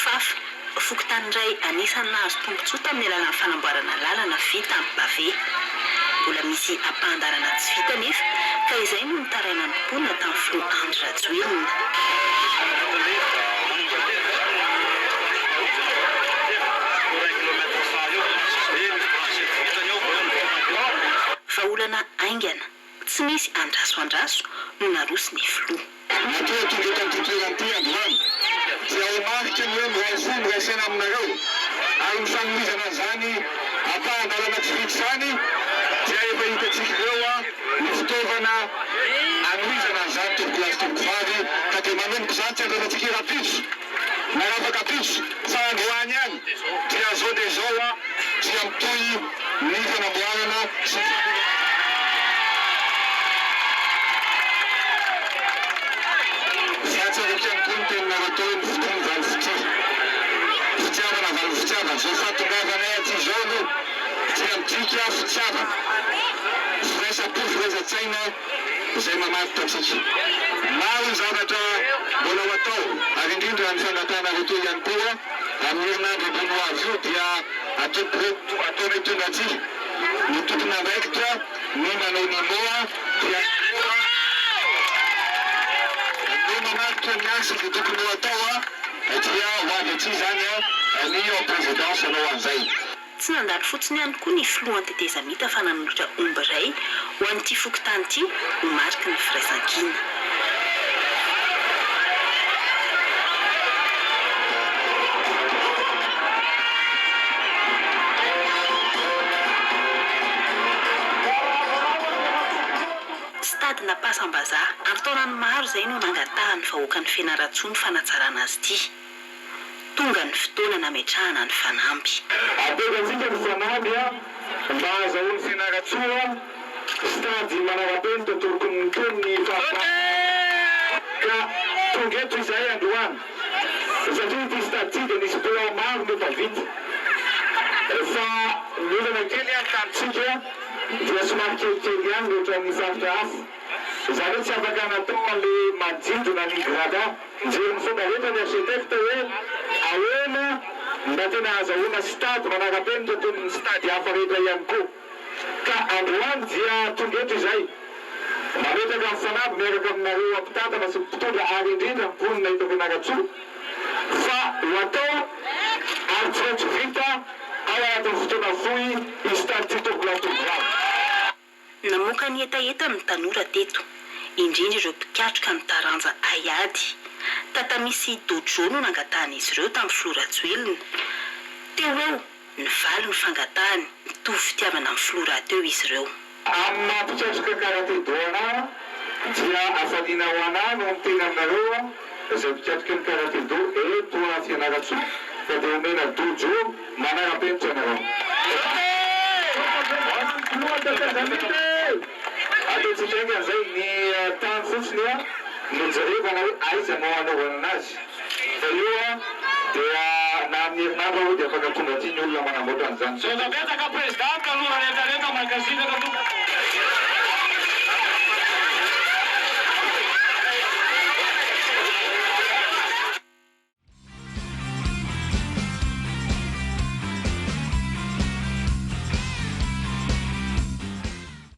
Marofafa, fokontany iray anisan'ny nahazo tombontsoa tamin'ny alalan'ny fanamboarana lalana vita amin'ny pavé. Mbola misy ampahan-dalana tsy vita anefa ka izay no nitarainan'ny mponina tamin'ny filoha Andry Rajoelina. Vahaolana haingana, tsy misy andraso andraso no naroson'ny filoha. Matoa tonga eto amin'ity toerana ity androany dia ho marika ny hoe miray fo miray saina aminareo ary ny fanohizana an'izany ampahan-dalana tsy vita izany dia efa hitantsika ireo ny fitaovana hanohizana an'izany tompokolahy sy tompokovavy ka dia manomboka izany tsy andrasantsika rahampitso na rafakampitso fa androany ihany dia zao dia izao dia mitohy ny fanamboarana sy ny famerenana. Fa tsaroako ihany koa ny teninareo teo hoe ny fitia mivaly fitia. Fitiavana valy fitiavana. Izao fahatongavanay aty izao aloha dia midika fitiavana, firaisam-po, firaisan-tsaina izay mamaritra antsika. Maro ny zavatra mbola ho atao ary indrindra ny fangatahanareo teo ihany koa amin'ny herinandro ambony ho avy io dia ataonay tonga aty ny tompon'andraikitra ny manao ny moa dia ny moa no mamaritra ny asa izay tokony ho atao dia ho avy aty izany ny ao présidence hanao an'izay. Tsy nandalo fotsiny ihany koa ny filohan'ny tetezamita fa nanolotra omby iray ho an'ity fokontany ity ho mariky ny firaisankina. Stade Nampasambazaha, an-taonany maro izay no nangatahan'ny vahoakan'i Fianarantsoa ny fanatsarana azy ity. Tonga ny fotoana nametrahana ny fanamby. Apetratsika ny fanamby mba hahazahoan'i Fianarantsoa stade manara-penitra tokony toy ny faritany ka tonga eto izahay androany satria ity stade ity dia nisy plan maro no efa vita fa ny olana kely any tanintsika dia somary kelikely ihany mihoatra amin'ny faritra hafa izany hoe tsy afaka natao an'le manodidina ny gradin. Mijery ny fomba rehetra ny architecte hoe ahoana mba tena ahazahoana stade manara-penitra toy ny stade hafa rehetra ihany koa. Ka androany dia tonga eto izay mametraka ny fanamby miaraka aminareo mpitantana sy mpitondra ary indrindra ny mponina eto Fianarantsoa fa ho atao ary tsy maintsy vita ao anatin'ny fotoana fohy io stade ity tompokolahy tompovavy. Namoaka ny hetahetany ny tanora teto, indrindra ireo mpikatroka ny taranja haiady. Tatami sy dojo no nangatahan'izy ireo tamin'ny filoha Rajoelina. Teo ho eo, nivaly ny fangatahany, mitovy fitiavana amin'ny filoha rahateo izy ireo. Amin'ny maha mpikatroka karate do anah dia hafaliana ho anah no miteny aminareo izay mpikatroka ny karate do eto Fianarantsoa fa dia omena dojo Manara-penitra ianareo. Ataontsika haingana izay, ny tany fotsiny no jerevana hoe aiza no hanaovana anazy. Fa io dia na amin'ny herinandro aho dia afaka tonga aty ny olona manamboatra an'izany. Misaotra betsaka Président, tanora rehetra rehetra mankasitraka tompoko.